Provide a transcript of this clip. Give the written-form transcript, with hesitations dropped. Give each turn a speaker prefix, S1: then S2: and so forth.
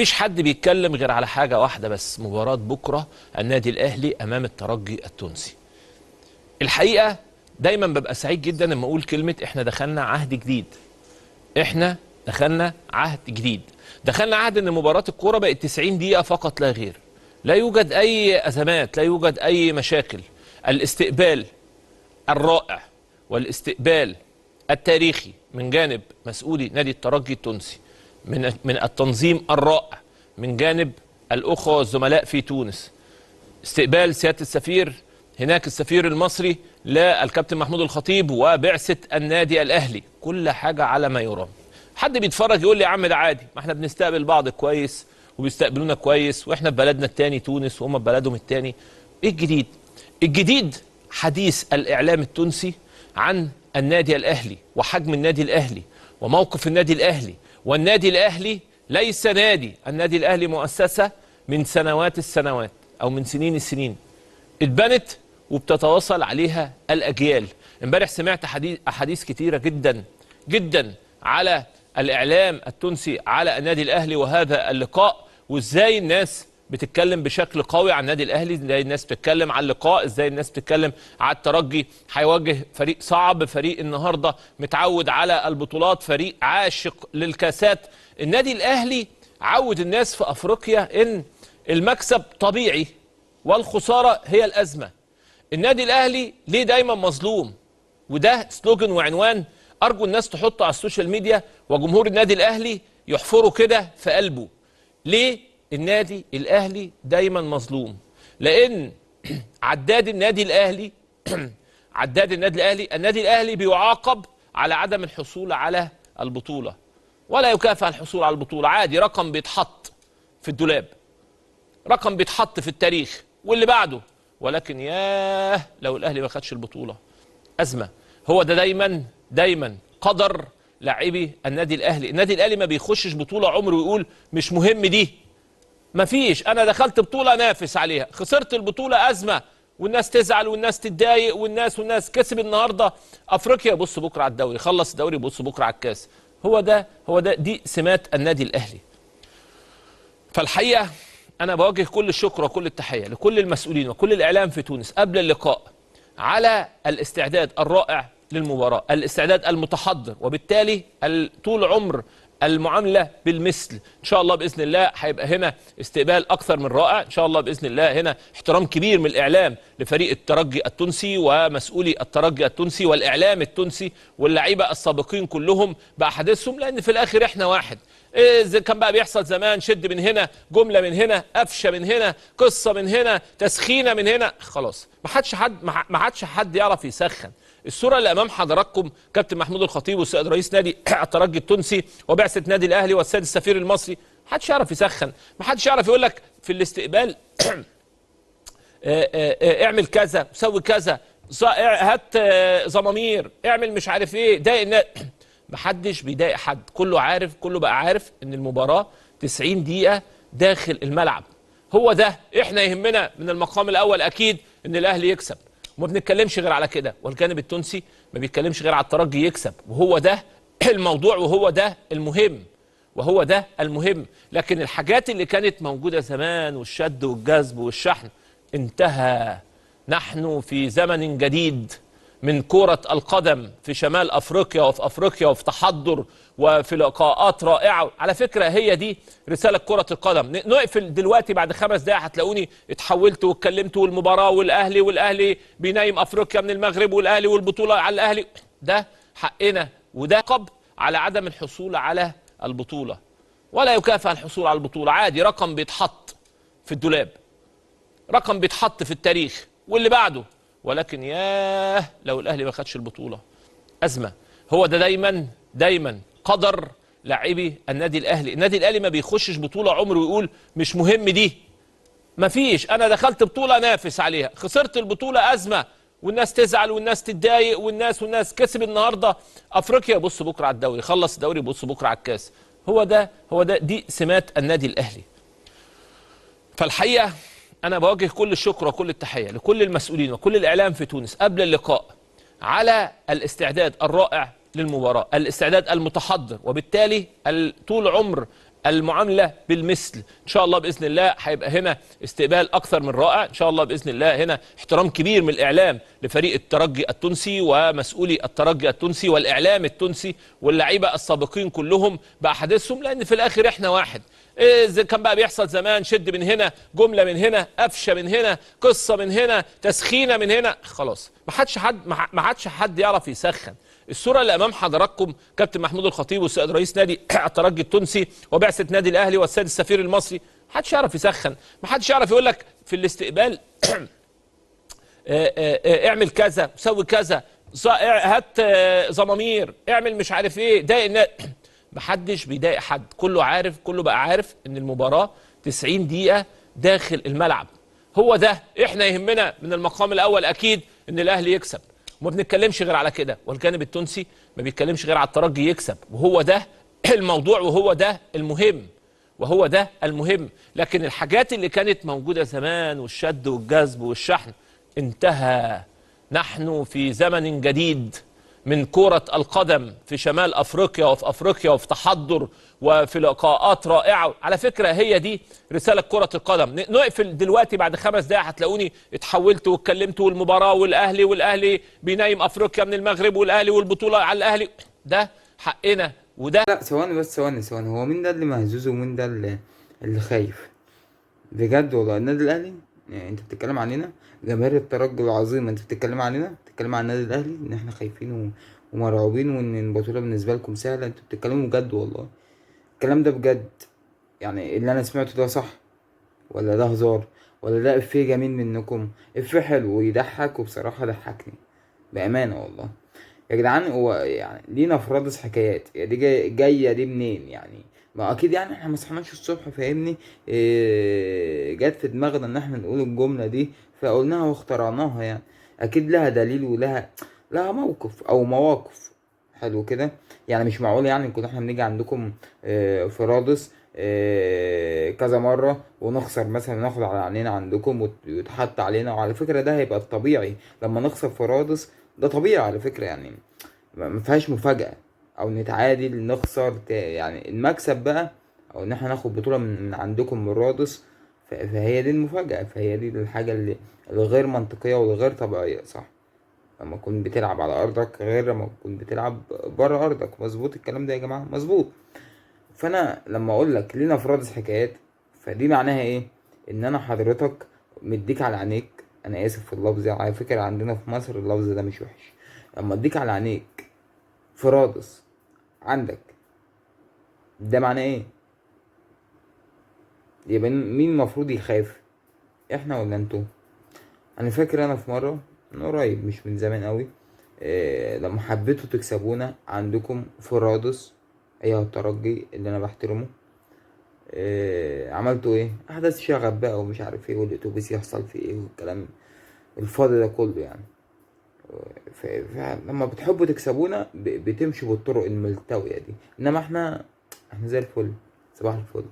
S1: مفيش حد بيتكلم غير على حاجة واحدة بس، مباراة بكرة النادي الأهلي أمام الترجي التونسي. الحقيقة دايما ببقى سعيد جدا لما أقول كلمة إحنا دخلنا عهد جديد. إحنا دخلنا عهد جديد. دخلنا عهد إن مباراة الكورة بقت 90 دقيقة فقط لا غير. لا يوجد أي أزمات، لا يوجد أي مشاكل. الاستقبال الرائع والاستقبال التاريخي من جانب مسؤولي نادي الترجي التونسي، من التنظيم الرائع من جانب الأخوة والزملاء في تونس، استقبال سيادة السفير هناك، السفير المصري للكابتن محمود الخطيب وبعثة النادي الأهلي، كل حاجة على ما يرام. حد بيتفرج يقول لي يا عم ده عادي، ما احنا بنستقبل بعض كويس وبيستقبلونا كويس، واحنا في بلدنا التاني تونس وهم في بلدهم التاني. ايه الجديد؟ الجديد حديث الإعلام التونسي عن النادي الأهلي وحجم النادي الأهلي وموقف النادي الأهلي. والنادي الأهلي ليس نادي، النادي الأهلي مؤسسة من سنوات السنوات أو من سنين السنين اتبنت وبتتواصل عليها الأجيال. امبارح سمعت أحاديث كتيرة جدا جدا على الإعلام التونسي على النادي الأهلي وهذا اللقاء، وإزاي الناس بتتكلم بشكل قوي عن النادي الأهلي، إزاي الناس بتتكلم على اللقاء، إزاي الناس بتتكلم على الترجي. هيواجه فريق صعب، فريق النهارده متعود على البطولات، فريق عاشق للكاسات. النادي الأهلي عود الناس في أفريقيا إن المكسب طبيعي والخسارة هي الأزمة. النادي الأهلي ليه دايما مظلوم؟ وده slogan وعنوان أرجو الناس تحطه على ال social media وجمهور النادي الأهلي يحفره كده في قلبه. ليه النادي الأهلي دايما مظلوم؟ لأن عداد النادي الأهلي عداد النادي الأهلي، النادي الأهلي بيعاقب على عدم الحصول على البطولة ولا يكافئ الحصول على البطولة. عادي، رقم بيتحط في الدولاب، رقم بيتحط في التاريخ واللي بعده. ولكن ياه لو الأهلي ما خدش البطولة، أزمة. هو ده دايما دايما قدر لاعبي النادي الأهلي. النادي الأهلي ما بيخشش بطولة عمره ويقول مش مهم دي، مفيش، أنا دخلت بطولة نافس عليها، خسرت البطولة أزمة والناس تزعل والناس تتضايق والناس. كسب النهارده أفريقيا، بص بكرة على الدوري، خلص الدوري بص بكرة على الكاس. هو ده دي سمات النادي الأهلي. فالحقيقة أنا بوجه كل الشكر وكل التحية لكل المسؤولين وكل الإعلام في تونس قبل اللقاء على الاستعداد الرائع للمباراة، الاستعداد المتحضر، وبالتالي طول عمر المعاملة بالمثل. إن شاء الله بإذن الله هيبقى هنا استقبال أكثر من رائع، إن شاء الله بإذن الله هنا احترام كبير من الإعلام لفريق الترجي التونسي ومسؤولي الترجي التونسي والإعلام التونسي واللعيبة السابقين كلهم بأحاديثهم، لأن في الآخر إحنا واحد. إيه كان بقى بيحصل زمان؟ شد من هنا، جملة من هنا، قفشة من هنا، قصة من هنا، تسخينة من هنا، خلاص ما عادش حد يعرف يسخن. الصورة اللي أمام حضراتكم كابتن محمود الخطيب والسيد رئيس نادي الترجي التونسي وبعثة نادي الأهلي والسيد السفير المصري، ما حدش يعرف يسخن، ما حدش يعرف يقول لك في الاستقبال اعمل كذا، سوي كذا، هات زمامير، اعمل مش عارف ايه، ضايق الناس. ما حدش بيضايق حد، كله عارف، كله بقى عارف ان المباراة 90 دقيقة داخل الملعب. هو ده احنا يهمنا من المقام الأول أكيد ان الأهلي يكسب، وما بنتكلمش غير على كده، والجانب التونسي ما بيتكلمش غير على الترجي يكسب، وهو ده الموضوع وهو ده المهم وهو ده المهم. لكن الحاجات اللي كانت موجودة زمان والشد والجذب والشحن انتهى. نحن في زمن جديد من كرة القدم في شمال أفريقيا وفي أفريقيا وفي تحضر وفي لقاءات رائعة. على فكرة هي دي رسالة كرة القدم. نقفل دلوقتي بعد 5 دقايق هتلاقوني اتحولت واتكلمت والمباراة والأهلي، والأهلي بينايم أفريقيا من المغرب، والأهلي والبطولة على الأهلي. ده حقنا وده عقاب على عدم الحصول على البطولة ولا يكافئ الحصول على البطولة. عادي، رقم بيتحط في الدولاب، رقم بيتحط في التاريخ واللي بعده. ولكن ياه لو الأهلي ما خدش البطولة، أزمة. هو ده دايما دايما قدر لاعبي النادي الأهلي. النادي الأهلي ما بيخشش بطولة عمره ويقول مش مهم دي، مفيش، أنا دخلت بطولة نافس عليها، خسرت البطولة أزمة والناس تزعل والناس تتضايق والناس. كسب النهارده أفريقيا، بص بكرة على الدوري، خلص الدوري بص بكرة على الكاس. هو ده دي سمات النادي الأهلي. فالحقيقة أنا بوجه كل الشكر وكل التحية لكل المسؤولين وكل الإعلام في تونس قبل اللقاء على الاستعداد الرائع للمباراة، الاستعداد المتحضر، وبالتالي طول عمر المعاملة بالمثل. ان شاء الله باذن الله هيبقى هنا استقبال اكثر من رائع، ان شاء الله باذن الله هنا احترام كبير من الاعلام لفريق الترجي التونسي ومسؤولي الترجي التونسي والاعلام التونسي واللعيبة السابقين كلهم باحاديثهم، لان في الاخر احنا واحد. إيه كان بقى بيحصل زمان؟ شد من هنا، جملة من هنا، قفشه من هنا، قصة من هنا، تسخينه من هنا، خلاص ما حدش حد يعرف يسخن. الصورة اللي امام حضراتكم كابتن محمود الخطيب والسيد رئيس نادي الترجي التونسي وبعثه نادي الاهلي والسيد السفير المصري، ما حدش يعرف يسخن، ما حدش يعرف يقول لك في الاستقبال اعمل كذا، سوي كذا، هات زمامير، اعمل مش عارف ايه، ضايق الناس. محدش بيضايق حد، كله عارف، كله بقى عارف ان المباراة 90 دقيقة داخل الملعب. هو ده احنا يهمنا من المقام الاول اكيد ان الاهلي يكسب، وما بنتكلمش غير على كده، والجانب التونسي ما بيتكلمش غير على الترجي يكسب، وهو ده الموضوع وهو ده المهم وهو ده المهم. لكن الحاجات اللي كانت موجودة زمان والشد والجذب والشحن انتهى. نحن في زمن جديد من كرة القدم في شمال أفريقيا وفي أفريقيا وفي تحضر وفي لقاءات رائعة. على فكرة هي دي رسالة كرة القدم. نقفل دلوقتي بعد 5 دقايق هتلاقوني اتحولت واتكلمت، والمباراة والأهلي، والأهلي بينايم أفريقيا من المغرب، والأهلي والبطولة على الأهلي. ده حقنا وده.
S2: لا ثواني بس، ثواني، هو مين ده اللي مهزوز ومين ده اللي خايف؟ بجد والله النادي الأهلي؟ يعني انت بتتكلم علينا جماهير الترجي العظيمة، انت بتتكلم علينا، بتتكلم عن النادي الاهلي ان احنا خايفين ومرعوبين وان البطولة بالنسبة لكم سهلة؟ انتوا بتتكلموا بجد والله؟ الكلام ده بجد؟ يعني اللي انا سمعته ده صح ولا ده هزار ولا ده افيه جميل منكم؟ افيه حلو ويضحك، وبصراحة ضحكني بامانه والله يا جدعان. هو يعني لينا في رادس حكايات، يعني دي جاية دي منين يعني؟ ما اكيد يعني احنا ما صحناش الصبح فاهمني، إيه جت في دماغنا ان احنا نقول الجملة دي فقلناها واخترعناها، يعني اكيد لها دليل ولها موقف او مواقف. حلو كده، يعني مش معقول يعني كنا احنا بنيجي عندكم في رادس كذا مرة ونخسر مثلا، ناخد على عينينا عندكم ويتحط علينا. وعلى فكرة ده هيبقى الطبيعي لما نخسر في رادس، ده طبيعي على فكرة، يعني ما فيهاش مفاجاة، او نتعادل نخسر، يعني المكسب بقى او ان احنا ناخد بطولة من عندكم من رادس، فهي دي المفاجأة، فهي دي الحاجة اللي الغير منطقية والغير طبيعية. صح، لما تكون بتلعب على ارضك غير لما تكون بتلعب بره ارضك. مظبوط الكلام ده يا جماعة؟ مظبوط. فانا لما اقول لك لينا في رادس حكايات، فدي معناها ايه؟ ان انا حضرتك مديك على عينيك، انا اسف في اللفظ، على فكرة عندنا في مصر اللفظ ده مش وحش، لما اديك على عينيك في رادس عندك، ده معناه ايه؟ يبقى مين المفروض يخاف، احنا ولا انتوا؟ انا فاكر انا في مرة من قريب مش من زمان قوي، لما حبيتوا تكسبونا عندكم في رادس ايها الترجي اللي انا بحترمه، عملتوا ايه؟ احداث شغب بقى ومش عارف ايه، والاتوبيس يحصل فيه ايه والكلام الفاضي ده كله يعني. فلما بتحبوا تكسبونا بتمشوا بالطرق الملتوية دي، انما احنا زي الفل. صباح الفل.